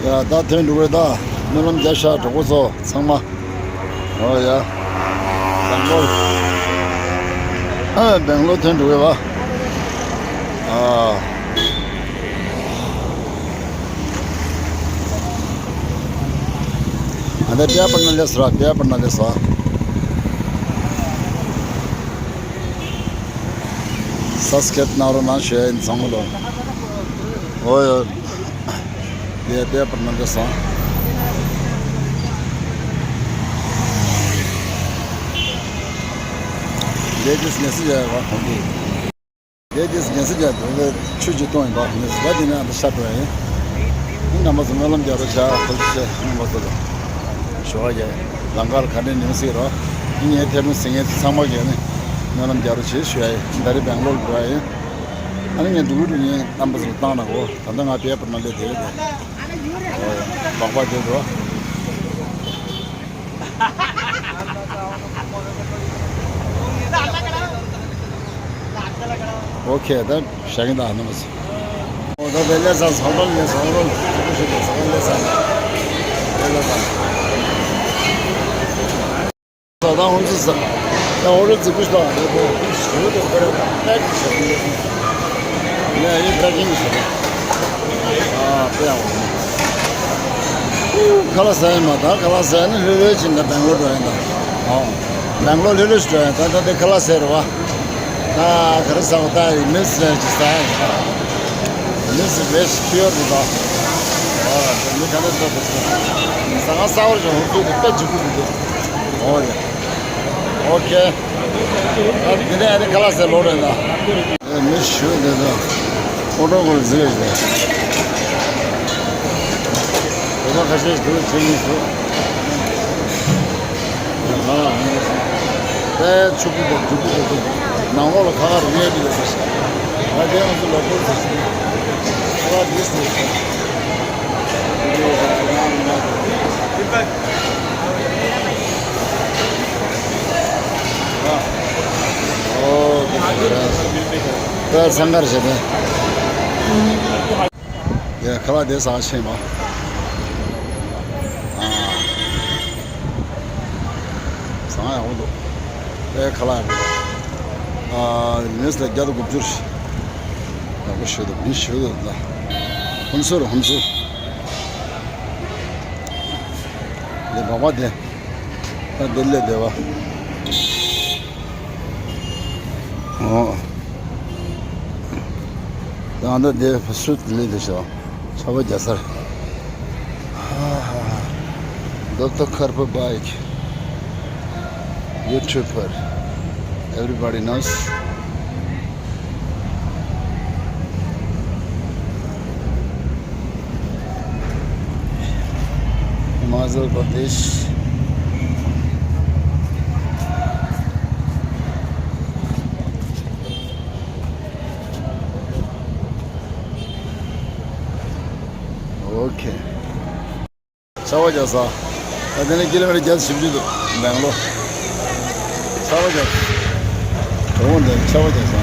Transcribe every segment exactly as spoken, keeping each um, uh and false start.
ཡ་ད་ཐོན་འགྲོ་གི་རེད། ད་སྨོན་ལམ་རྒྱབ་ཤག་གྲོགས་པོ་ཚོ་ཚང་མ། ཨོ་ཡ། སྦེང་ལོར། ཨ་སྦེང་ལོར་ཐོན་འགྲོ་གི་རེད་པ། ཨ། ཨ་ད་བེ་པར་ན་ལས་སོ་ར། བེ་པར་ན་ལས་སོ། སབ་སི་ཀེབ་གནང་རོགས་གནང་ཞུ་ཡ་ཡིན་ཚང་མ་ལ། ཨོ་ཡ། དེ་དེ་པར་ནང་ག་སང་། དེ་དེ་ངལ་གསོ་རྒྱག་ཡ་ག་གོང་དེ། དེ་དེ་ངལ་གསོ་རྒྱག་དུས་ཆུ་ཅིག་གཏོང་ཡིན་པ་ངལ་གསོ་ད་དེ་ནས་ཨ་ད་ཤ་འགྲོ་ཡ་ཡིན། ཨ་རྣམ་པ་ཚོ་སྨོན་ལམ་རྒྱག་རོགས་བྱ། ཐུགས་རྗེ་ཆེ། རྣམ་པ་ཚོ་ལ་ཞུ་བ་རྒྱག་ལམ་ཁར་ག་འདྲས་ནས་སྲིད་རོགས། ཨ་ངས་ཐལ་མོ་ཟིན་ངས་ཚང་མ་གས་ནས་སྨོན་ལམ་རྒྱག་རོགས་བྱེད་ཞུ་ཡ་ཡིན། ད་རེས་སྦེང་ལོར་འགྲོ་ཡ་ཡིན། ཨ་ནི་ངས་འགྲོ་གི་འགྲོ་ངས་རྣམ་པ་ཚོ་ལ་བཏང་ན་གོ། ད་ལྟ་ང་བེ་པར་ན་ལས་དེ་རེད་དེ། ཨོ་ཡ། སྦག་སྦག་དེ་འགྲོ། ཨོ་ཁེ། ད་བཞག་གིན་ད་ནམ་སི། ཨོ་ད་དེ་ལས་སང་སང་རོལ་ལས་སང་རོལ་ཞུ་ཞུ་དེ་སང་ལས་སང་། ལས་སང་། ད་ད་ཧོན་སི་ས། ད་ཨོ་རེ་ཙི་ཀུཤ་ད་རེ་པོ་ཞུ་དེ་པར་ད་ཀི་ཞུ་དེ། ཡ་ཡི་ད་ཀིང་ཞུ་དེ། ཨ་པེ་ཡང་། ཁ་ལག་ཟ་ཡིན་མ། ད་ཁ་ལག་ཟ་ཡིན་ན་ལྷོད་ལྷོད་ཕྱིན་ད་སྦེང་ལོར་འགྲོ་ཡིན་ད། ཨོ། སྦེང་ལོར་ལྷོད་ལྷོད་ཞིག་འགྲོ་ཡིན་ད། ད་དེ་ཁ་ལག་ཟ་རེད་བ། ད་ག་རེ་ཟ་བ། ད་ཡིན་མི་ཟ་ཅིག་ཟ་ཡིན་ད། མི་ཟ་བེ་ཤི་ཁྱོད་རེད་ད། ཨོ་དེ་མི་ག་ནས་ཟ་དེ་ཟ། ཟ་ང་ཟ་བར་བྱུང་ཧུ་ཁུ་དེ་དཔེ་འཇིགས་པོ་འདུག་དེ། ཨོ་ཡ། ཨོ་ཁེ། ད་དེ་ནས་ཨ་ནི་ཁ་ལག་ཟ་ལོ་རེད་ད། མི་ཞུ་འདི་ཚོ་ཨོ་ཏོ་ཁོར་ཟིག་རེད། བོད་པ་ཁ་ཤས་འདུག་བྱེད་མི་འདུག་ང་ལ་ཧང་སང་། དཔེ་ཕྱུག་པོ་འདུག་སྡུག་པོ་འདུག་ནང་ལོགས་ལ་ཁ་ཁར་ཉལ་གྱི་ཡོད་ས་ཞིག་ང་དེ་ང་ཚོ་ལོ་ཀོལ་ས་ཞིག་ཁ་ཁར་འདི་སུ་ཡོད་ས། ད་སང་གར་བྱེད་དེ། ཡ་ཁ་ལག་དེ་ཟ་ཆེན་པ། ཨ། ཟ་ཡག་པོ་འདུག་ཨེ་ཁ་ལག་ཡག་པོ་འདུག་ཨ་ནེས་ལ་བརྒྱ་དང་དགུ་བཅུ་ཞིག་ཡག་པོ་ཞིག་འདུག་མི་ཞིག་འདུག་ད་ཧུན་སུར་ཧུན་སུར། ལས་བག་པ་དེ། ད་དེ་ལས་བདེ་བ། ཨོ། ད་ད་དེ་སུ་དེ་ལས་བདེ་ཤག་ཆར་པ་རྒྱག་ས་རེད། ཧ་ཧ་ཧ། Doctor Karpa bike. YouTuber. Everybody knows. Himachal Pradesh. Okay. ཆར་པ་རྒྱག་ས། ད་དེ་ནས་ཀི་ལོ་མི་ཊར་བརྒྱ་དང་བཞི་བཅུ་འདུག་སྦེང་ལོར། ཆར་པ་རྒྱག་ས། གྲོང་འདི་ཆར་པ་རྒྱག་ས།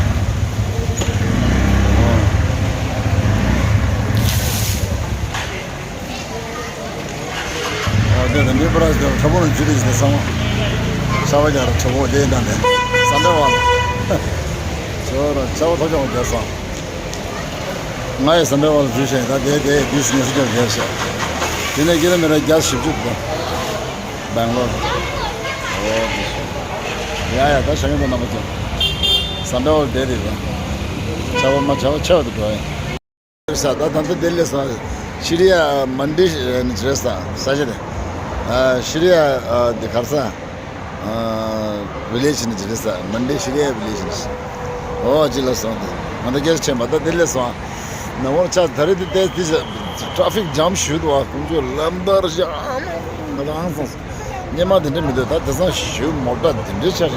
ཨོ། ཨོ་དེ་ནས་མི་པར་ཞིག་ཁྲ་པོ་ནང་འཇུ་རེས་དེ་སང་། ཆར་པ་རྒྱག་ར་ཁྲ་པོ་དེ་ཡིན་ད་ནས། ཟམ་པའི་བར། ཆར་པ་ཆར་པ་ཐོག་ཆར་པ་རྒྱག་ས། ང་ཡི་ཟམ་པའི་བར་ལ་འཛུལ་ཞིང་ད་དེ་དེ་དུས་སུ་ངལ་གསོ་རྒྱག་བསྡད་ཤག་དེ་ནས་ཀི་ལོ་མི་ཊར་བརྒྱ་བཞི་བཅུ་དང་། སྦེང་ལོར། ཨོ་དེ་ཤོད། ཡ་ཡ་ད་ཞང་ཡོད་པ་རྣམ་པ་ཚོ། ཟམ་པའི་བར་བསྡད་དེ་ད། ཆར་པ་མ་ཆར་པ་ཆེ་བ་དུ་འགྲོ་ཡིན། ས་ད་ད་ལྟ་དེ་ལས་ས། ཤི་རི་ཡ་མན་ཌི་ནི་རེད་ས་ས་ཆ་དེ། ཤི་རི་ཡ་དེ་གར་ས། ཝི་ལེ་ཇི་ནི་ཇི་རེད་ས། མན་ཌི་ཤི་རི་ཡ་ཝི་ལེ་ཇི་ནི། ཨོ་ཅི་ལ་སོང་དེ། ང་ད་སྐད་ཆ་ཆེན་པ་ད་དེ་ལས་སོང་། ནང་བར་ཆ་ད་རེད་དེ་དེ་དེ་ཊ་ཕིག་ཇམ་ཞུ་འདུག་ཨ། ཀུན་སྤྱོད་ལམ་བར་བཞག་ང་ད་ཧང་སངས། སྙེ་མ་དེ་འདྲ་མི་འདུག་ད་དེ་སང་ཞུ་མོ་ཊ་དེ་འདྲ་ཆགས་རེད།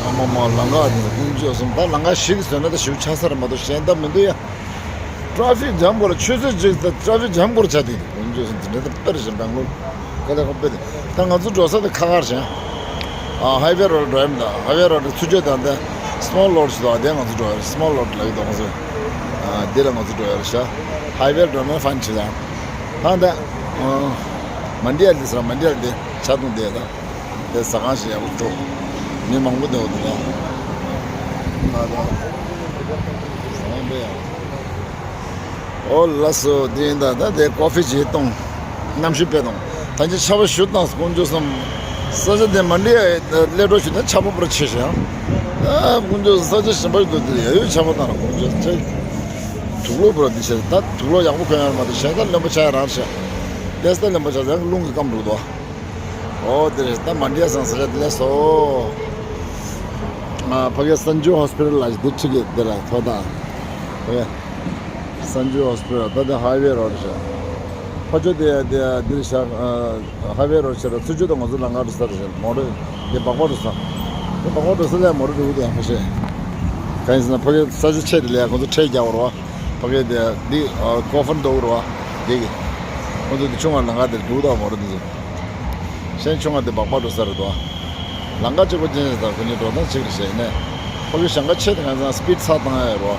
ཨ་མ་མ་ལང་ག་དེ་ཀུན་སྤྱོད་སོང་ད་ལང་ག་ཞིག་བཟོས་ན་ད་ཞུ་ཆགས་ས་རེད་མ་གཏོགས་གཞན་ད་མི་འདུག་ཡ། ཊ་ཕིག་ཇམ་སྐོར་ཆུ་ཚོད་གཅིག་ད་ཊ་ཕིག་ཇམ་སྐོར་ཆགས་དུས་ཀུན་སྤྱོད་སོང་དེ་འདྲ་ད་དཔེ་རེད་ཤག་སྦེང་ལོར། ཀ་ལེ་ཧོ་པེ་དེ། ད་ང་ཚོ་འགྲོ་ས་དེ་ཁ་ཁར་ཤག་ཨ་ཧའི་ཝེ་རོ་ཌི་འགྲོ་ཡ་མི་འདུག་ཧའི་ཝེ་རོ་ཌི་ཚུར་ཆོད་དང་དེ་སི་མོལ་རོ་ཌི་ཞིག་འདུག་དེ་ང་ཚོ་འགྲོ་ཡ་རེད། སི་མོལ་རོ་ཌི་ལབ་ཀྱི་འདུག་ང་ཚོ། ཨ་དེ་ལ་ང་ཚོ་འགྲོ་ཡ་རེད་ཤག་ཧའི་ཝེ་འགྲོ་ན་ཧྥན་བྱེད་དང་། ཧ་ད། མན་ཌི་ཡ་ལི་ཟེར། མན་ཌི་ཡ་ལི་ཆ་དུང་དེ་ད། དེ་ཟ་ཁང་ཞིག་ཡག་པོ་འདུག་མི་མང་པོ་འདུག་འདུག་ད་ད། ཟ་ཁང་དཔེ་ཡག་པོ། ཨོ་ལགས་སོ། དེ་ཡིན་ད། ད་དེ་ཀོ་ཕི་ཅིག་བཏུང་། གནམ་གཤིས་དཔེ་དང་། ད་ཅི་ཆར་པ་ཞུ་དང་དཀོན་མཆོག་གསུམ། ས་ཆ་དེ་མན་ཌི་ཡ་སླེབས་འགྲོ་ཞུ་ན་ཆར་པ་པུ་ར་ཆེ་ཞིང་། ཨ་དཀོན་མཆོག་ས་ཆ་ཞིམ་པ་ཞིག་འདུག་དེ་ཡ་ཡོད་ཆར་པ་བཏང་ན་དཀོན་མཆོག་ཆེ། དུག་ལོག་པུ་ར་འདི་ཆེ། ད་དུག་ལོག་ཡག་པོ་གོན་ཡ་མ་གཏོགས་གཞན་ད་རློན་པ་ཆགས་ཡ་རང་ཤག་དེ་སྟ་རློན་པ་ཆགས་ཡང་རླུང་གིས་སྐམ་འགྲོ་འདུག་ཨོ་དེ་རེད། ད་མན་ཌི་ཡ་སང་ས་ཆ་དེ་ལས་སོ། ཨ་ཕ་གི་སན་ཇུ་ཧོ་སི་པི་ཊལ་ལ་འདི་ཁྲིད་གི་དེ་ལ་ཐོག་ད། ཕ་གི་སན་ཇུ་ཧོ་སི་པི་ཊལ་ད་དེ་ཧའི་ཝེ་རོ་རེད་ཤག་ཕ་ཆོ་དེ་དེ་འདིར་ཤག་ཧའི་ཝེ་རོ་ཆེ་ར་ཚུར་ཆོ་དང་ང་ཚོ་ལམ་ཁ་འགྲོ་ས་རེད་ཤག་མོ་ཊ་དེ་སྦག་སྦག་འགྲོ་ས། དེ་སྦག་སྦག་འགྲོ་ས་ལ་མོ་ཊ་འགྲོ་གི་དེ་ཡང་ཁ་ཤས། གང་ཡིན་ཟེར་ན་ཕ་གི་ས་ཆ་ཆེ་དེ་ལས་ང་ཚོ་ཁྲལ་རྒྱག་པ་རེད་བ། ཕ་གི་དེ་འདི་ཀོ་ཕན་འགྲོ་གི་རེད་བ། དེ་གི་ང་ཚོ་དེ་ཆུང་བ་ལམ་ཁ་དེར་འགྲོ་གི་ད་མོ་ཊ་དེ་ཚོ། གཞན་ཆུང་བ་དེ་སྦག་སྦག་འགྲོ་ས་རེད་དོ། ལམ་ཁ་གཅིག་པོ་ཅན་ཞིག་དང་ཁོ་གཉིས་འགྲོ་སྟངས་གཅིག་རེད་ཤག་ཡིན་ནའི། ཕ་གི་ཞིང་ཁ་ཆེ་དེ་ང་ཚང་སི་པིཌ་ཚགས་བཏང་ཡ་ཡོད་རོ།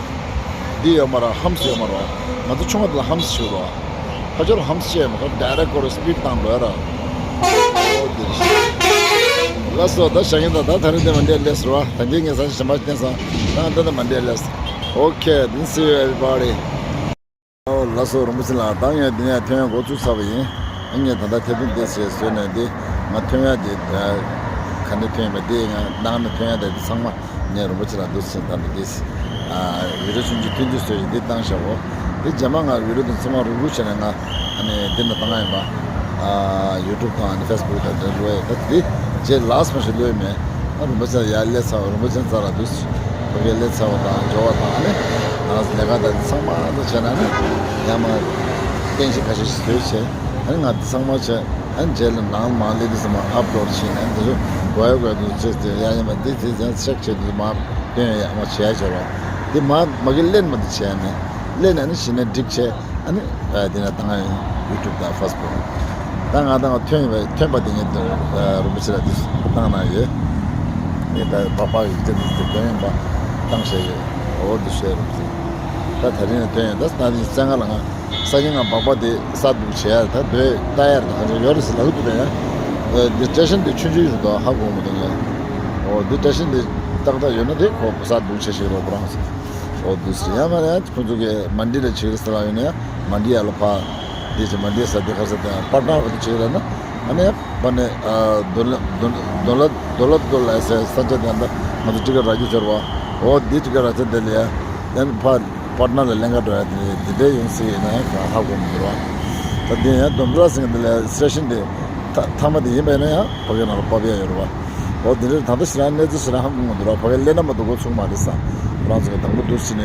འདི་ཡོད་མ་ར་ཧམ་སི་ཡོད་མ་རོ། ང་ཚོ་ཆུང་བ་དེ་ལ་ཧམ་སི་ཞུ་རོ། ཕ་ཆོ་ལ་ཧམ་སི་ཆེ་ཡོད་མ་ཁ་ཌའི་རེག་ཀོ་རེ་སི་པིཌ་བཏང་འགྲོ་ཡ་ར། ཨོ་དེ་རེད་ཤག་ལགས་སོ། ད་ཞག་ཡིན་ད། ད་ད་རིང་དེ་མ་འདྲེ་ལས་རོ། ད་འདི་ངས་ས་ཞིམ་པ་བསྟན་སོང་། ད་ད་ད་མ་འདྲེ་ལས། Okay, then see you everybody. ཨོ་ལགས་སོ། རིན་པོ་ཆེ་ལགས། ད་ངས་འདི་ནས་ཐོན་ཡ་འགོ་བཙུགས་ཚར་བ་ཡིན། ངས་ད་ལྟ་ཐེ་ཐུང་དེ་བྱས་བཟོས་ནས་འདི་ང་ཐོན་ཡ་དེ་ག་འདྲ་ཐོན་ཡ་དེ་ང་ནང་ནས་ཐོན་ཡ་དེ་ཚང་མ་ངས་རིན་པོ་ཆེ་ལགས་འདུག་ཟེར་ད་འདི་དེ་ཨ་བི་ཌི་ཡོ་ཆུང་ཆུང་ཐུང་ཐུང་བཟོས་ཤིག་འདི་བཏང་བཞག་གོ། འདི་རྗེས་མ་ང་བི་ཌི་ཡོ་དེ་ཚང་མ་རུག་རུག་བྱས་ནས་ང་ཨ་ནི་འདི་ནས་བཏང་ཡ་ཡིན་པ། ཨ་ཡུ་ཊུབ་དང་ཨ་ནི་ཕེ་སི་བུག་དང་འདི་འགྲོ་ཡ་ད་འདི་རྗེས་ལ་སི་མ་ཞིག་ལོས་མེད། ཨ་རིན་པོ་ཆེ་ཡར་སླེབས་ཚར་བ། རིན་པོ་ཆེ་རྩ་ལ་འདུག་ཕ་གིར་སླེབས་ཚར་བ་དང་འབྱོར་བ་དང་ཨ་ནི་ང་ལས་ཀ་དང་ཚང་མ་ལ་བྱས་ན་ནི་ཡར་མར་རྟེན་གཞི་ཁ་ཤས་ཤིག་བཟོས་བྱས། ཨ་ནི་ང་འདི་ཚང་མ་བྱས། ཨ་ནི་རྗེས་ལ་ནང་མ་སླེབས་དུས་ཙམ་པ་ཨབ་ལོཌ་བྱས་ནས་འདི་ཚོ་གོ་ཡ་གོ་ཡ་འདུག་ཅེས་ཏེ་ཡ་ཡ་མ་འདི་དེ་ཚན་ཆེག་བྱས་དུས་མ་སྟོན་ཡ་ཡ་མ་བྱས་ཡ་འབྱོར་བ། འདི་མ་མ་གི་ལེན་མ་འདི་བྱས་ནས་ལེན་ནས་ནི་གཞི་ནས་འགྲིག་བྱས། ཨ་ནི་ཨ་དེ་ན་ད་ང་ཡུ་ཊུབ་དང་ཕེ་སི་བུག་ད་ང་ད་ང་ཐོན་པ་ཐོན་པ་དེ་ངས་རིན་པོ་ཆེ་ལ་དེ་བཏང་གནང་ཡོད། ངས་ད་སྦག་སྦག་ཡིག་ཆ་དེ་དེ་དོན་ཡོད་པ་བཏང་བཞག་ཡོད། འོ་དེ་བཤད་རིན་པོ་ཆེ་ད་ད་རིང་ནས་ཐོན་ཡོད། ད་ད་དེ་བཙན་ང་ལ་ང་ས་ཉིན་ང་སྦག་སྦག་དེ་གསར་འདུག་བྱས་ཡར་ད་དོས་ལྟ་ཡར་ད་ག་ཚོད་ཡོད་རེད་ཟེར་ལབ་འདུག་ད་ཡ། འདི་བཀྲ་ཤིས་འདི་ཆུང་ཆུང་ཡོད་དོ་ཧ་གོ་མི་འདུག་ངས། འོ་འདི་བཀྲ་ཤིས་འདི་ཏག་ཏག་ཡོད་ན་དེ་ཁོ་གསར་འདུག་བྱས་ཤིག་རོགས་པོ་རང་ཟེར། འོ་འདུག་ཟེར་ཡ་མ་རེད། ཁོ་ཚོ་གི་མན་ཌི་ལ་བྱེད་ཀྱི་རེད་ཟེར་ལབ་ཡོད་ནས་མན་ཌི་ཡ་ལ་ཕ། དེ་ཚོ་མན་ཌི་ས་དེ་ག་ས་དེ་པ་ཊ་ན་ག་དུ་བྱེད་ཀྱི་རེད་ན། ཨ་ནི་པ་ནི་ཨ་དོ་ལ་དོ་དོ་ལ་དོ་ལ་དོ་ལ་ཟེར་ས་ཆ་དེ་འདྲ་ང་ཚོ་ཊི་ཀེ་ཊི་རག་རྒྱུ་ཟེར་བ། འོ་འདི་ཊི་ཀེ་ཊི་རག་ས་དེ་ལ་ཡ་ཡང་ཕ་པ་ཊ་ན་ལ་ལེན་ག་འགྲོ་ཡ་དེ་དེ་འདྲ་ཡོང་སྲིད་ཡིན་ན་ཡང་ཧ་གོ་མི་འདུག་བ། ད་དེ་ཡང་དོམ་ཚ་སིང་དེ་ལ་སི་ཊེ་ཤན་དེ་ཐ་ཐ་མ་དེ་ཡིན་པ་ཡིན་ན་ཡང་ཕ་གི་ནང་ལ་ཕབ་ཡ་ཡོད་རེད་བ། འོ་དེ་འདྲ་ད་ལྟ་ཞེ་དྲག་གནས་ཚུལ་ཞེ་དྲག་ཧ་གོ་མི་འདུག་ར། ཕ་གི་ལེན་ན་མ་གཏོགས་འགོ་ཚུགས་མ་རེད་ས། ཁོ་རང་ཚོ་གི་དང་པོ་འདུག་ཟེར་ནས་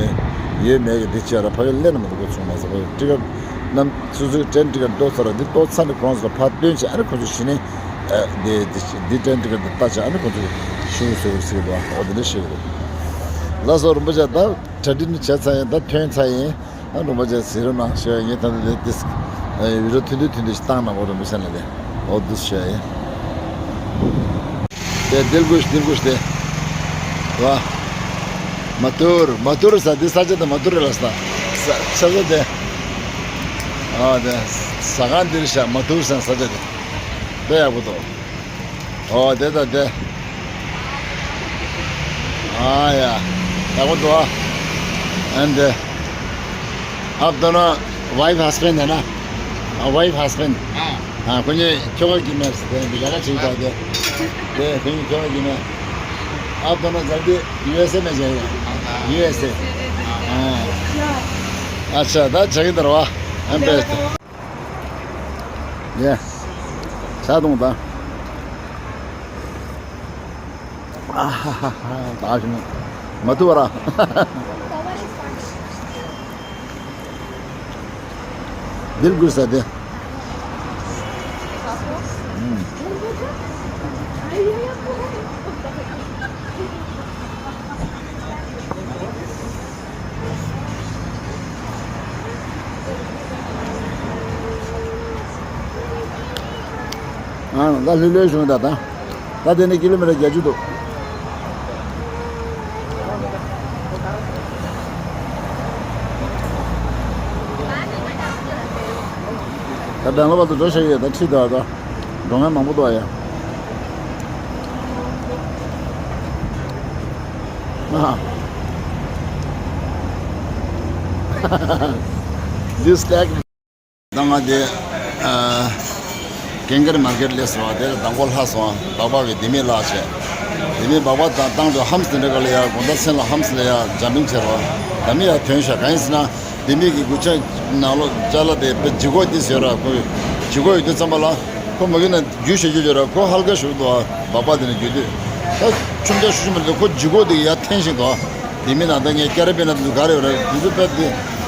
ཡོད་མེད་ཀྱི་དེ་བྱས་ར་ཕ་གི་ལེན་ན་མ་གཏོགས་འགོ་ཚུགས་མ་ཟེར། ཕ་གི་ཊི་ཀེ་ཊི་ནམ་སོ་སོའི་ཊེན་ཊི་ཀེ་ཊི་ཏོག་ཙམ་ར་འདི་ཏོག་ཙམ་ནས་ཁོ་རང་ཚོ་ལ་ཕར་སྟོན་བྱས། ཨ་ནི་ཁོ་ཚོ་གཞི་ནས་ཨ་འདི་འདི་འདི་ཊེན་ཊི་ཀེ་ཊི་ལྟ་བྱས། ཨ་ནི་ཁོ་ཚོ་ཤུ་ཟེར་ཟེར་གི་འདུག་འོ་དེ་འདྲ་བཤད་གི་འདུག་ལགས་སོ། རིན་པོ་ཆེ་ད་གྲ་སྒྲིག་ནི་བྱས་ཚར་ཡིན། ད་ཐོན་ཚར་ཡིན། ཨ་རིན་པོ་ཆེ་ཟེར་རོགས་གནང་ཞུ་ཡ་ཡིན། ད་ད་དེ་དེ་ཨ་བི་ཌི་ཡོ་ཐུང་ཐུང་ཐུང་ཐུང་ཞིག་བཏང་གནང་བ། རིན་པོ་ཆེ་ལ་དེ་འོ་འདུག་ཞུ་ཡ་ཡིན། དེ་དིལ་གུ་ཞིག་དིལ་གུ་ཞིག་དེ་བ། མ་ཏུར་མ་ཏུར་ས་དེ་ས་ཆ་དེ་མ་ཏུར་ལ་ས་ས་ས་ཆ་དེ། ཨ་དེ་ཟ་ཁང་འདིར་ཤ་མ་ཏུར་ས་ས་ཆ་དེ་དཔེ་ཡག་པོ་འདུག་འོ་དེ་དང་དེ། ཨ་ཡ། ཡག་པོ་འདུག་ཨ་འདི། आप दोनों wife husband है ना? हाँ, wife husband. हाँ। हाँ, ཁོ་གཉིས་ཁྱོ་ག་གི་མེད་ཟེར་དེ་འདི་ལས་ཀ་བྱེད་དགོས་དེ། དེ་ཁོ་གཉིས་ཁྱོ་ག་གི་མེད། आप दोनों जल्दी यूएसए में जाइए। यूएसए। हाँ। अच्छा, ད་ཆ་གི་དར་བ། ཨ་འདི། ཡ། ཆ་དུང་ད། ཨ་ཧ་ཧ་ཧ། ད་ཞིམ། མ་ཐུབ་པ་ར། དིལ་གུ་ས་དེ། ཨུམ། ཨ་ད་ལྷོད་ལྷོད་བྱུང་ད་ད། ད་དེ་ནས་ཀི་ལོ་མི་ཊར་བརྒྱད་ཅུ་འདུག་ད་སྦེང་ལོར་བར་དུ་འགྲོ་ཤེས་ཡོད། ད་ཁྲིད་དོ་ད། འགྲོ་མཁན་མང་པོ་འདུག་ཡ། ཨ། This tag. ད་ང་དེ། ཨ། ཀེང་ཀ་རི་མར་ཀེཊ་སླེབས་སོང་བ། དེར་མདང་དགོང་ལྷག་སོང་བ། སྦག་སྦག་གི་ལྡེ་མིག་བརླགས་བྱས། ལྡེ་མིག་སྦག་སྦག་དང་བཏང་དུས་ཧམ་སི་དེ་འདྲ་ག་ལ་ཡ། དགོང་དག་མཚན་ལ་ཧམ་སི་ལ་ཡ་ཇམ་པིང་བྱས་རོགས། ད་མི་ཡ་ཐོན་ཤག་གང་ཡིན་ཟེར་ན། ལྡེ་མིག་གི་མགུལ་ཆ་ནང་ལོགས་ཅ་ལག་དེ་དཔེ་ལྗིད་ཁོག་དེ་ཟེར་ར། ཁོ་ལྗིད་ཁོག་ཡོད་དུས་ཙམ་པ་ལ། ཁོ་མ་གི་ན་རྒྱུ་ཞེ་རྒྱུ་ཡོད་ར། ཁོ་ཧལ་ཀ་ཞུགས་འདུག་ཨ། སྦག་སྦག་དེ་ནས་རྒྱུ་དུས། ད་ཆུང་ཆ་ཞུ་ཞུ་མ་རེད། ཁོ་ལྗིད་ཁོག་དེ་ཡར་འཐེན་བཞིན་འདུག་ཨ། ལྡེ་མིག་ནང་ད་ངས་ཀེ་ར་བེ་ན་དེ་ཚོ་ག་རེ་ཡོད་ར། དེ་ཚོ་དཔེ་དེ།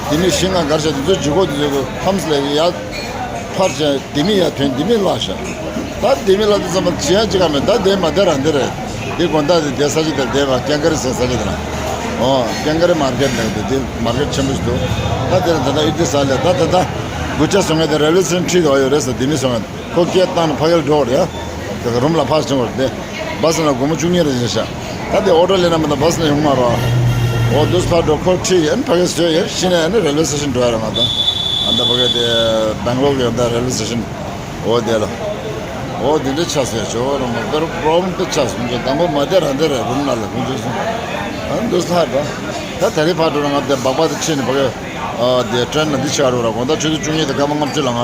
ལྡེ་མིག་བཞི་ལྔ་གར་བཞག་དེ་ཚོ་ལྗིད་ཁོག་དེ་ཚོ་ཁོ་ཧམ་སི་ལ་ཡར་ཕར་བྱས། ལྡེ་མིག་ཡར་ཐོན། ལྡེ་མིག་བརླགས་ཤག་ད་ལྡེ་མིག་བརླགས་དུས་ཙམ་པ་བྱེད་ཡ་ཅི་ག་མེད། ད་དེ་མ་དེ་རང་དེ་རེད། དེ་དགོང་དག་དེ་དེ་ས་ཆ་དེར་བསྡད་པ། ཀེང་ཀ་རི་ཟེར་ས་ཆ་དེ་ན། ཨོ། ཀེང་ཀ་རི་མར་ཀེཊ་ལབ་དེ། དེ་མར་ཀེཊ་ཆེན་པོ་ཞིག་འདུག་ད་དེ་ནས་ད་ལྟ་ཨི་ཏི་ས་ལས་ད་ད་ལྟ་མགུལ་ཆ་བཟོ་མཁན་དེ་རེལ་ཝེ་སི་ཊེ་ཤན་ཁྲིད་དེ་ཡོད་རེད་ཟེར། ལྡེ་མིག་བཟོ་མཁན་ཁོ་སྐད་བཏང་ནས་ཕ་གིར་འགྲོ་བ་རེད་ཡ། དེ་ག་རུམ་ལ་ཕར་ཕྱིན་པ་རེད། དེ་བ་སི་ན་སྒོར་མོ་བཅུ་གཉིས་རེ་བྱིན་ཤག་ད་དེ་ཨོ་ཊོ་ལེན་ན་མ་གཏོགས་བ་སི་ན་ཡོང་མ་རེད། ཨོ་དུས་ཕར་འགྲོ། ཁོ་ཁྲིད་ཡིན། ཕ་གིར་བཟོས་ཡིན། ཕྱིན་ནས་ཨ་ནི་རེལ་ཝེ་སི་ཊེ་ཤན་འགྲོ་ཡ་རེད། ང་ད་ཨ་ད་ཕ་གི་དེ་སྦེང་ལོར་གི་ཡོད་ད་རེལ་ཝེ་སི་ཊེ་ཤན། འོ་དེ་ལ། འོ་དེ་འདྲ་ཆགས་སོང་། ཇོ་བོ་རང་མ་དཔེ་པོ་རོ་བླེམ་དཔེ་ཆགས་སོང་། ཇོ་དང་པོ་མ་བསྡད་རང་བསྡད་རེད། རུམ་ནང་ལ་ཁོང་ཚོས་སོང་། ཨ་འདུག་སེ་ལྷག་ད། ད་ད་རེས་ཕར་འགྲོ་ན་ང་དེ་སྦག་སྦག་དེ་ཕྱིན་ནས་ཕ་གི། ཨ་དེ་ཊེན་ལ་འདི་ཆགས་རོགས་ར། དགོང་དག་ཆུ་ཚོད་བཅུ་གཉིས་དང་སྐར་མ་ལྔ་བཅུ་ལ་ང་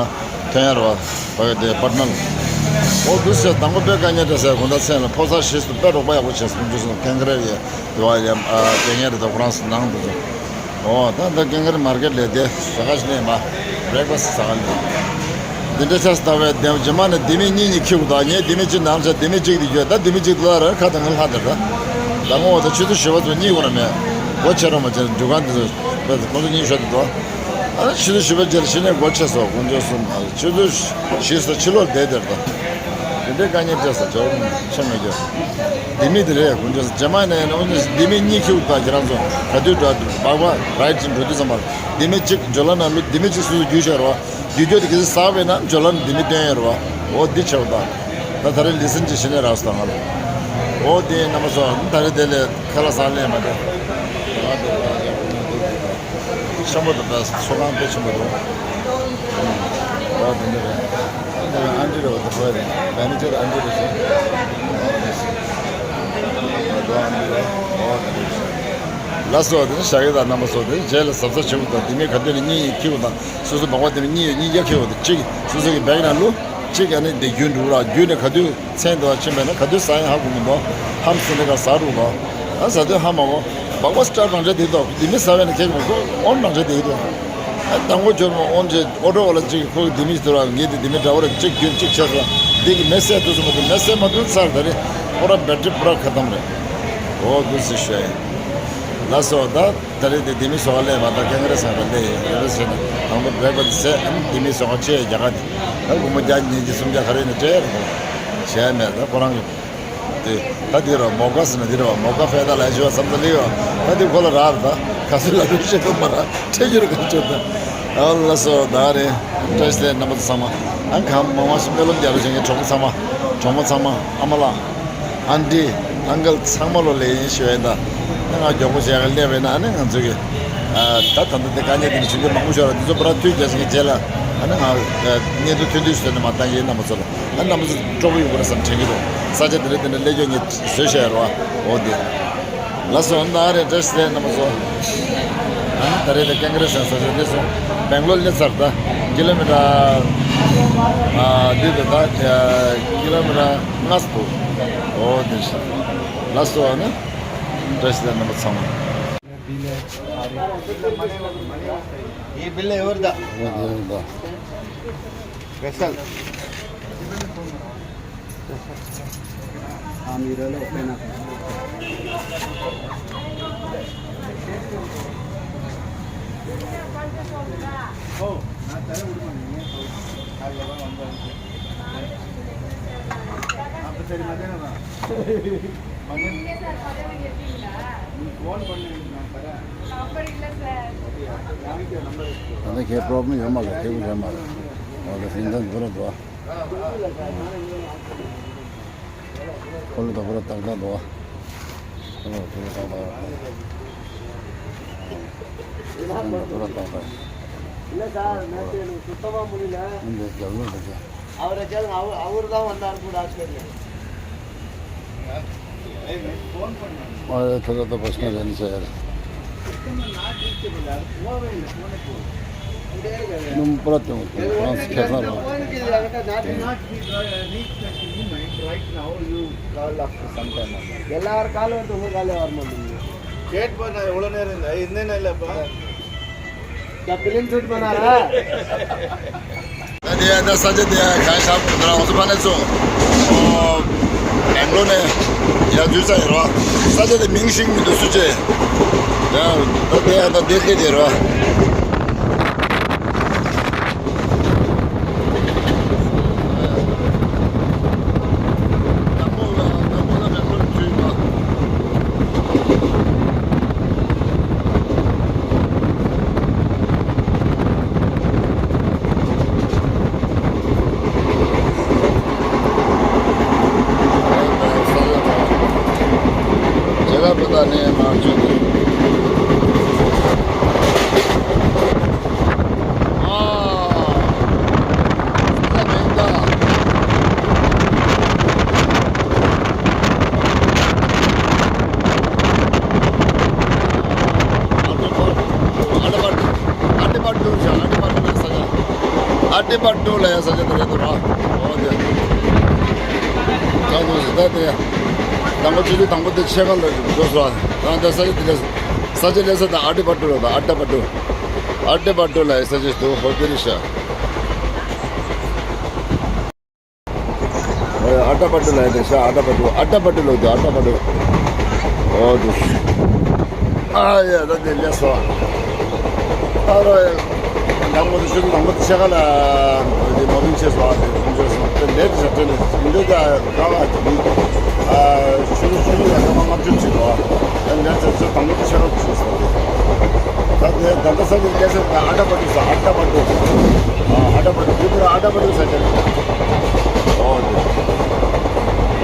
ཐོན་ཡ་རེད་བ། ཕ་གི་དེ་པ་ཊ་ནར། འོ་འདུག་སེ་དང་པོ་དཔེ་དཀའ་ངལ་འཕྲད་སོང་། དགོང་དག་མཚན་ལ་ཕོ་གསར་ཞིག་སུ་དཔེ་རོགས་པ་ཡག་པོ་བྱས་སོང་། ཁོང་ཚོས་སོང་། ཀེང་ཀ་རི་ཡ། དེ་བ་ཡ། ཨ་དེ་ངས་རེད་དོ། ཁོ་རང་ཚོ་ནང་དུ་ཚོ། ཨོ་ད་ད་ཀེང་ཀ་རི་མར་ཀེཊ་ལས་དེ་ཟ་ཁ་ཞིག་ནས་མ། བྷི་རེག་ཕ་སི་ཟ་ཁ་ལས། འདི་འདྲ་ཆགས་སུ་ད་བས་དེ་རྗེས་མ་ནས་ལྡེ་མིག་གཉིས་གཉིས་འཁྱེར་དགོས། ད་ངས་ལྡེ་མིག་གཅིག་ནང་བཞག་ལྡེ་མིག་གཅིག་དེ་ཡོད། ད་ལྡེ་མིག་གཅིག་ལ་ར་ཁ་དང་ངའི་ལྷ་དེར་ད། ད་ངོ་བོ་ད་ཆུ་ཚོད་བཞི་པ་ཚོ་གཉིད་ཁུག་ན་མེད། སྒོ་ཕྱེ་རོགས་མ་བྱེད། འགྲུལ་ཁང་དེ་ཚོ་ཁོ་ཚོ་གཉིད་ཤོར་དུ་འདུག་ཨ་ཆུ་ཚོད་བཞི་པ་རྗེས་ལ་ཕྱི་ནས་སྒོ་ཕྱེ་སོང་། དཀོན་མཆོག་གསུམ། ཆུ་ཚོད་བཞི་སོ་ཕྱི་ལོགས་བསྡད་དེར་ད། དེ་འདྲའི་དཀའ་ངལ་འཕྲད་སོང་། ཇོ་བོ་ཆེ་མེད་རྒྱུ། ལྡེ་མིག་དེ་རེད། དཀོན་མཆོག་རྗེས་མ་ནས་ནི་ལྡེ་མིག་གཉིས་འཁྱེར་དགོས། ད་ཁྱེད་རང་ཚོ་ག་དུས་འགྲོ་འདུག་སྦག་སྦག་རའིཌ་ཅིག་འགྲོ་དུས་ཙམ་པར་ལྡེ་མིག་གཅིག་ཇོ་ལ་ནང་ལུས་ལྡེ་མིག་གཅིག་སོ་སོ་བརྒྱུད་བཞག་རོགས། བརྒྱུད་རྒྱུ་དེ་གལ་སྲིད་ཟག་པས་ན་ཇོ་ལ་ནང་ལྡེ་མིག་སྟོན་ཡོད་རོགས། འོ་འདི་བྱས་པ་ད། ད་ད་རེས་ལི་སན་ཅིག་བྱས་ནས་རག་སོང་ད་ང་ལ། འོ་དེ་རྣམ་པ་ཚོ། ད་རེས་དེ་ལས་ཁ་ལག་ཟ་ལེ་མ་དེ། ཤམ་པོ་དང་པ་ཚོ་ཁང་དཔེ་ཆེན་པོ་འདུག་འོ་དེ་འདྲ་རེད། ཨ་འདྲ་རེད་བ། དེ་ཁོ་རེད། མེ་ནེ་ཇར་ཨ་འདྲ་རེད་ཟེར། འོ་དེ་འདྲ་རེད། ལགས་སོ། དེ་ནི་ཞག་གི་དང་རྣམ་པ་ཚོ། དེ་རྗེས་ལ་གཟབ་གཟབ་བྱེད་དགོས་དང་། ལྡེ་མིག་ག་དུས་ནས་གཉིད་འཁྱེར་དགོས་དང་། སོ་སོ་སྦག་སྦག་ལྡེ་མིག་གཉིས་ཡོད། གཉིས་ཀ་འཁྱེར་དགོས་དང་། གཅིག་སོ་སོ་གི་བེག་ནང་བླུགས། གཅིག་ཨ་ནི་དེ་རྒྱུན་འགྲུབ་ར། རྒྱུན་ནས་ག་དུས་མཚན་དུ་ཕྱིན་པས་ན་ག་དུས་ཟ་ཡང་ཧ་གོ་མི་འདུག་ཧམ་སེ་འདི་ག་ཟ་རུ་ལོ། ཨ་ཟ་དུས་ཧ་མ་གོ། སྦག་སྦག་སི་ཊར་ནང་བཞིན་དེ་འདུག་ལྡེ་མིག་ཟ་བས་ན་ཁེགས་མི་འདུག་ཨོན་ནང་བཞིན་དེ་འདུག་ཨ་དང་པོ་འབྱོར་མོ་ཨོན་ཅེ་ཨོ་ཊོ་ཝ་ལ་གཅིག་ཁོ་གི་ལྡེ་མིག་དེ་ར་ངེས་དེ་ལྡེ་མིག་འདྲ་བོ་ར་གཅིག་རྒྱུན་གཅིག་ཆགས་སོང་། འདི་གི་མེ་བསད་དུས་སུ་མ་དུས་མེ་བསད་མ་དུས་ཚར། ད་རེས་ཁོ་ར་བེ་ཊི་རི་པུ་ར་ཁ་ཏམ་རེད། འོ་འདུག་སེ་ཤོད་ཡིན། ལགས་སོ། ད་ད་རེས་དེ་ལྡེ་མིག་བཟོ་ག་སླེབས་པ། ད་ཀེང་ཀ་རི་ཟ་ག་སླེབས་ཡིན། རེ་རེ་བྱས་ནས་དང་པོ་བྷི་རེག་ཕ་སི་ཟས། ཨ་ནི་ལྡེ་མིག་བཟོ་ག་ཆས། རྒྱ་གར་དེ་ད་སྒོར་མོ་བརྒྱ་ཉིས་བརྒྱ་སུམ་བརྒྱ་ག་རེ་ནས་སྤྲད་རེད། བྱས་མེད། ད་ཁོ་རང་གི་དེ་ད་དེ་ར་མོ་ཀ་ཟེར་ན་དེ་ར་བ། མོ་ཀ་ཕེ་ད་ལ་ཞུ་བ་བསམ་ཚུལ་ལེགས་ཡོད། ད་དེ་ཁོ་ལ་རག་རེད། ད་ག་ཚོད་ལ་རེ་བཤད་ཐུབ་མ་ར་ཁྲེལ་རྒྱུ་རེད། ག་ཚོད་ད། ཨ་ལགས་སོ། ད་རེད། བཀྲ་ཤིས་བདེ་ལེགས་རྣམ་པ་ཚོ་ཚང་མ། ཨ་ཁམས་མང་བ་སྨོན་ལམ་རྒྱག་རོགས་བྱེད། ངའི་གྲོགས་པོ་ཚང་མ། གྲོགས་མོ་ཚང་མ། ཨ་མ་ལགས། ཨན་ཊི། ཨང་ཀལ་ཚང་མ་ལོ་ལེགས་ཡིན་ཞུ་ཡིན་ད། ང་མགྱོགས་པོ་བྱས་ག་སླེབས་པས་ན་ཨ་ནི་ང་ཚོ་གི། ཨ་ད་ད་ལྟ་དེ་དཀའ་ངལ་དེ་འདྲ་བྱུང་རྒྱུ་མང་པོ་ཤོར་ར། འདི་ཚོ་པུ་ར་ཐུགས་རྒྱལ་སོང་གི་རྗེས་ལ་ཨ་ནི་ང་བརྙན་ཐུང་ཐུང་ཐུང་ཞིག་བཟོས་ནས་མར་བཏང་གི་ཡིན། རྣམ་པ་ཚོ་ལ་ཨ་རྣམ་པ་ཚོ་སྤྲོ་པོ་ཡོང་གི་རེད་བསམ་དྲན་གྱི་འདུག་ས་ཆ་དེ་འདྲ་དེ་འདྲ་སླེབས་རྒྱུ་ངས་བཟོས་བཞག་ཡོད་རེད་བ། འོ་དེ། ལགས་སོ། ད་རེད། བཀྲ་ཤིས་བདེ་ལེགས་རྣམ་པ་ཚོ། ཨ་ནི་ད་རེས་དེ་ཀེང་ཀ་རི་ཟས་ས་ཆ་འདི་སོང་། སྦེང་ལོར་སླེབས་ཚར། ད་ཀི་ལོ་མི་ཊར། ཨ་འདི་དང་ད་ཀི་ལོ་མི་ཊར་ལྔ་ཙམ་འདུག་འོ་དེ་ཤག་ལགས་སོ། ཨ་ནི་བཀྲ་ཤིས་བདེ་ལེགས་རྣམ་པ་ཚང་མ། ये बिल है और दा। स्पेशल। ད་ལྟ་ཁྱེད་པོ་རོབ་ལེམ་ཡོད་མ་རེད། ཁྱེད་པོ་ཡོད་མ་རེད། འོ་ད་ཟིན་ཐང་འགྲོ་ར་འགྲོ། ཁོ་ལ་ད་པུ་ར་ཏག་ཏག་འགྲོ། ཁོ་ལ་པུ་ར་ཏག་ཏག་ར། ཁོ་ལ་པུ་ར་ཏག་ཏག இல்ல சார், நேத்து எனக்கு சுத்தமா முடியல. இந்த ஜவுளி பஜார். அவரை கேளுங்க, அவரு, அவரு தான் வந்தார் கூட hospital. Ora te dato personal en ser. Non proprio, non scherzo. Right now you call after some time. எல்லாரும் கால் வந்து உங்க காலே வர மாட்டேங்குது. கேட் பண்ண எவ்வளவு நேரம் இல்லை, என்ன இல்லப்பா. क्या फिल्म शूट बना रहा है? ད་དེ་ཡ་ད་ས་ཆ་དེ་ཡ་གང་ཤར་བུ་ད་རང་ཚོ་ཕ་ནས་ཚོ་ཨོ་བེང་ལོར་ནས་ཡ་འཛུལ་ས་ཡིན་རོ། ས་ཆ་དེ་མིང་ཤེས་མི་འདུག་སུ་ཆེ་ཡ། ད་དེ་ཡ་ད་དེ་སྐད་དེ་རོ། ཨ་ཏི་པ་ཏུ་ལ་ཡ་ས་ཆ་དེ་རེད་འདུག་ར། འོ་དེ། ད་དུ་ཟི་ད་དེ། དང་པོ་ཆུ་ཚོད་དང་པོ་དེ་ཕྱེད་ཀ་ལ་འགྲོ་སོང་། ད་ད་ས་ཆ་དེ་ལས། ས་ཆ་ལས་ས་ད་ཨ་ཏི་པ་ཏུ་ལ་ད་ཨ་ཏི་པ་ཏུ། ཨ་ཏི་པ་ཏུ་ལ་ཡ་ས་ཆ་དུ་ཧོ་དེ་རི་ཤ། ཨ་ཏི་པ་ཏུ་ལ་ཡ་དེ་ཤ་ཨ་ཏི་པ་ཏུ་ཨ་ཏི་པ་ཏུ་ལ་དུ་ཨ་ཏི་པ་ཏུ། འོ་དུ། ཨ་ཡ་ད་དེ་ལས་སོ། ཨ་རོ་ཡ། དང་པོ་དེ་ཆུ་ཚོད་དང་པོ་དེ་ཕྱེད་ཀ་ལ་དེ་མོ་བིང་ཆེ་སོ་ཨ་དེ་ཁོང་ཚོས་སོ་དེ་ལས་དེ་ཞབས་བྲན་ལས་འདི་ད་ག་བ་དེ་ཨ་ཆུ་ཚོད་ཆུ་ཚོད་ལ་སྐར་མ་ལྔ་བཅུ་ཅིག་འདུག་ཨ། ཨ་ལས་དེ་ཆུ་ཚོད་དང་པོ་དེ་ཕྱེད་ཀ་ཅིག་སོ་དེ། ད་དེ་ད་ལྟ་ས་དེ་སྐད་ཆ་ད་ཨ་ཏི་པ་ཏུ་སོ་ཨ་ཏི་པ་ཏུ། ཨ་ཨ་ཏི་པ་ཏུ་དེ་པུ་ར་ཨ་ཏི་པ་ཏུ་ས་ཆ། འོ་དེ།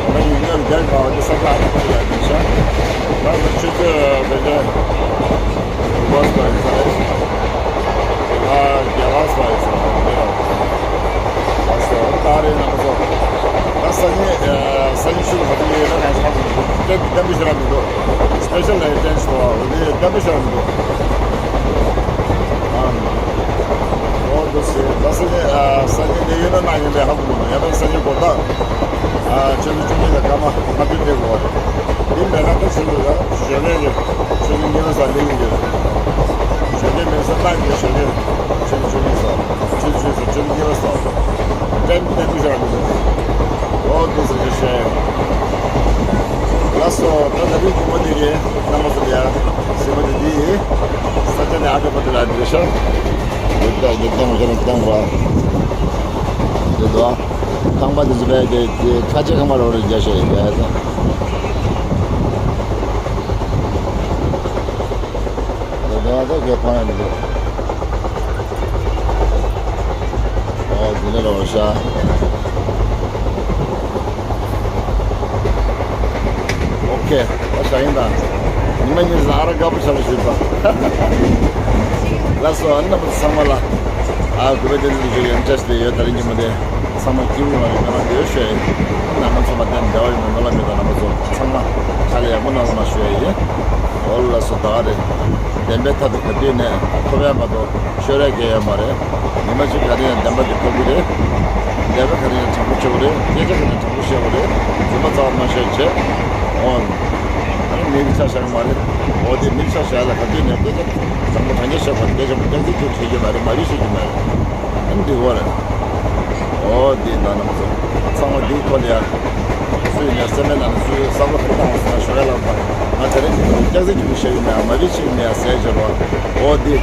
ང་ཡིན་ན་རྒྱལ་ཁ་བ་དེ་ས་ཆ་ཨ་ཏི་པ་ཏུ་ལ་དེ་ཤ། ང་ཚོ་ཆུ་ཚོད་བེད་སྤྱོད། བོས་པ་ཡིན་ས་རེད། ཨ་རྒྱ་གར་སོ་ཡིན་ས་རེད། ལགས་སོ་ད་རེས་ནང་སོ། ད་སང་ཉིན་ཨ་སང་ཉིན་ཤུལ་ག་ཚོད་ཡོད་ན་ང་ཚོ་ཧ་གོ་གི་འདུག་སྟབས་སྟབས་བདེ་ཞིག་རག་མི་འདུག་སྤེ་ཤལ་ལ་ཡོད་དྲན་སོང་བ་འདི་སྟབས་བདེ་ཞིག་རག་མི་འདུག་ཨ་འོ་འདུག་སེ་ད་སང་ཉིན་ཨ་སང་ཉིན་ནས་ཡོད་ན་ན་ཡིན་པའི་ཧ་གོ་མི་འདུག་ཡང་ན་སང་ཉིན་དགོང་དག་ཨ་ཆུ་ཚོད་བཅུ་གཉིས་དང་སྐར་མ་ལྔ་བཅུ་དེ་འགོར་བ་རེད། འདི་མེད་ན་ད་ཆུ་ཚོད་ལ་ཞོགས་ཀས་ཀྱི་ཆུ་ཚོད་གཉིས་པ་ཙམ་སླེབས་ཡོང་གི་རེད། ཞོགས་ཀས་མེད་ས་ཏང་གི་ཞོགས་ཀས་ཆུ་ཚོད་བཅུ་གཉིས་ཙམ་ཆུ་ཚོད་ཆུ་ཚོད་གཉིས་པ་ཙམ་ཏན་ཏན་ཏན་ཞིག་རག་གི་འདུག་འོ་འདུག་སེ་ཞེས་བཤད། ལགས་སོ། ད་ད་རིང་ཉིན་མོ་འདི་གི་རྣམ་པ་ཚོ་ལ་ཡ་སེམས་པ་འདི་འདི་ཡིན། ས་ཆ་ནས་ཨ་ཁ་པ་དེ་ལ་འདི་རེད་ཤག་འདི་ད་འདི་ད་མ་ཁ་ན་ད་བ་འདི་དོ། ཁང་པ་འདི་ཚོ་བས་དེ་དེ་ཁ་ཆེ་ཁང་པ་རོ་རེ་རྒྱ་ཤ་ཡིན་པས། དེ་དོ་ད་གེ་ཕ་ཡིན་འདུག་ཨོ་དེ་ནས་རོ་ཤ། ཨོ་ཁེ། ད་ཞག་ཡིན་དང་། ཉི་མ་གཉིས་ལ་ཨ་ར་དགའ་པོ་ཆགས་ཞུས་པ། ལགས་སོ། ཨ་ནི་ཚང་མ་ལ་ཨ་གུས་པ་བསྟན་འཛིན་ཞུ་ཡང་བཀྲ་ཤིས་བདེ་ཡོད། ད་རིང་ཉིན་མོ་དེ་ཚང་མ་སྐྱིད་པོ་ཡོང་བ་ལ་སྨོན་ལམ་ཡོད་ཞུ་ཡ་ཡིན། ནང་མི་ཚང་མ་བདེ་བདེ་བ་ཡོང་བའི་སྨོན་ལམ་ཡོད། ད་རྣམ་པ་ཚོ་ཚང་མ་ཁ་ལ་ཡག་པོ་གནང་རོགས་གནང་ཞུ་ཡ་ཡིན། ཨོ་ལགས་སོ། ད་ག་རེད། བདེན་པའི་མཐའ་དེ་ག་དུས་ནས་ཐོབ་ཡ་མ་གཏོགས། ཤོར་ཡ་གང་ཡང་མ་རེད། ཉི་མ་གཅིག་ག་རེ་ཡང་བདེན་པ་དེ་ཐོབ་ཀྱི་རེད། ལས་ཀ་ག་རེ་ཡང་དྲང་པོ་བྱེད་དགོས་རེད། སྐད་ཆ་ག་རེ་ཡང་དྲང་པོ་བཤད་དགོས་རེད། རྫུན་མ་རྩ་བ་མ་བཤད་བྱས། ཨོ། ཨ་ནི་མི་རིགས་ཆ་བཞག་གི་མ་རེད། ཨོ་དེ་མི་རིགས་ཆ་བཞག་ལ་ག་དུས་ནས་སྐད་ཆ་དྲང་པོ་དྲང་རྐྱང་བཤད་དགོས་རེད། སྐད་ཆ་མ་རྐྱང་ཚིག་ཚུགས་བྱེད་ཀྱི་མ་རེད། མ་རིག་བཤད་ཀྱི་མ་རེད། ཨ་ནི་འགྲིག་གི་རེད། ཨོ་དེ་ད་རྣམ་པ་ཚོ་ཚང་མ་འདིའི་ཐོག་ལ་ཡ། སུ་ཡིན་ན་སེམས་པའི་ནང་ནས་སུ་བསམ་བློ་ག་རེ་བཏང་བ་ཟེར་ན་ཞོགས་ཀས་ལབ་པ། ང་དེ་རིང་སྐྱག་རྫུན་གྱི་མི་བཤད་ཡིན་ན་མ་རིག་ཆེ་ཡིན་ན་ཟེར་བྱས་རོགས། འོ་འདི།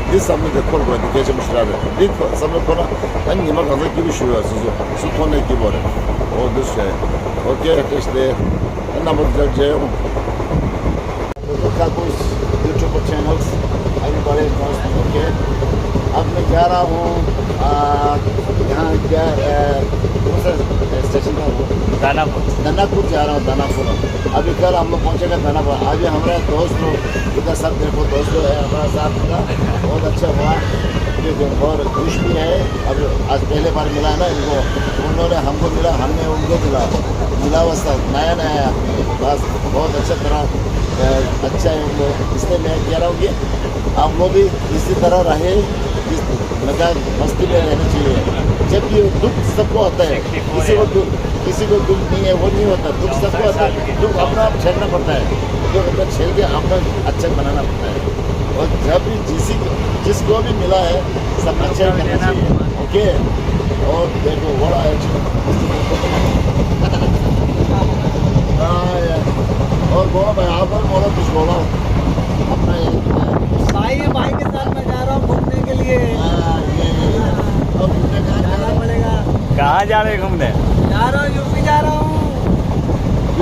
འདི་བསམ་བློ་དེ་འཁོར་དགོས་དེ་གལ་ཆེན་པོ་ཞིག་རེད། འདི་ཐོག་བསམ་བློ་འཁོར་ན་ཨ་ཉི་མ་གང་ཚ་སྐྱིད་པོ་ཞུ་བ་སོ་སོ་སུ་མཐོང་ནས་སྐྱིད་པོ་རེད། འོ་འདི་བཤད། ཨོ་ཀེ་བཀྲ་ཤིས་བདེ་ལེགས། རྣམ་པ་ཚོ་མཇལ་ཡོང་། Kakos YouTube channels, everybody knows me, okay? अब मैं जा रहा हूँ, आ, यहाँ क्या, आ, कौन सा स्टेशन था वो? दानापुर। दानापुर जा रहा हूँ, दानापुर। अभी कल हम लोग पहुँचेगा दानापुर। अभी हमारा दोस्त लोग इधर सब देखो, दोस्त लोग है हमारा साथ का, बहुत अच्छा हुआ। और खुश भी है। अब आज पहले बार मिला ना इनको, उन्होंने हमको मिला, हमने उनको मिला, मिला हुआ सब नया नया है। बस बहुत अच्छा तरह, अ, अच्छा है उनको। इसलिए मैं कह रहा हूँ कि आप लोग भी इसी तरह रहे, इस मजा मस्ती में रहना चाहिए। जब भी दुख सबको आता है, किसी को दुख, किसी को दुख नहीं है, वो नहीं होता। दुख सबको आता है, दुख अपना आप झेलना पड़ता है। दुख अपना झेल के अपना अच्छा बनाना पड़ता है। और जब भी जिसी जिसको भी मिला है, सब अच्छा ही करना चाहिए। ओके। और देखो, बड़ा अच्छा। हाँ यार। और बोलो भाई, आप और बोलो, कुछ बोलो अपना ये। भाई, ये भाई के साथ मैं जा रहा हूँ घूमने के लिए। हाँ, ये, ये। अब घूमने कहाँ जा रहे हो? पड़ेगा। कहाँ जा रहे हैं घूमने? जा रहा हूँ, यूपी जा रहा हूँ।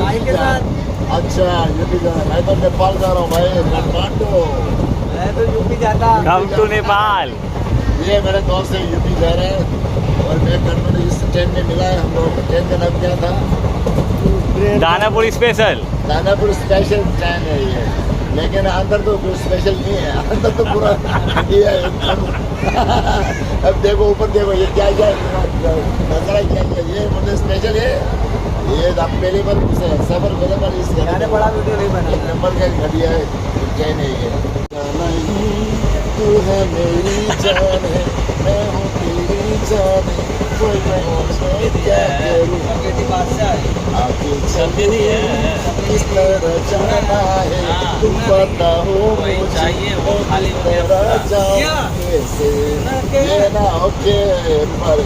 भाई के साथ। अच्छा, यूपी जा रहा है। मैं तो नेपाल जा रहा हूँ भाई, काठमांडू। मैं तो यूपी जाता। Come to Nepal. ये मेरे दोस्त है, यूपी जा रहा है। और मैं काठमांडू, इस ट्रेन में मिला है हम लोग। ट्रेन का नाम क्या था? दानापुर स्पेशल। दानापुर स्पेशल ट्रेन है ये। लेकिन अंदर तो कोई स्पेशल नहीं है, अंदर तो पूरा घटिया है एकदम। अब देखो, ऊपर देखो, ये क्या क्या नजारा, क्या क्या, ये मुझे स्पेशल है। ये आप पहली बार घुसे हैं, सफर पहले बार इस गाड़ी में। बड़ा वीडियो नहीं बना। एक नंबर का घटिया है, ट्रेन है ये। नहीं, तू है मेरी जान है, मैं हूँ तेरी जान है, कोई मैं और मैं क्या करूँ? आगे चल, किस तरह जाना है, तुम बताओ मुझे, किस तरह जाऊँ कैसे? ये ना, ओके, पर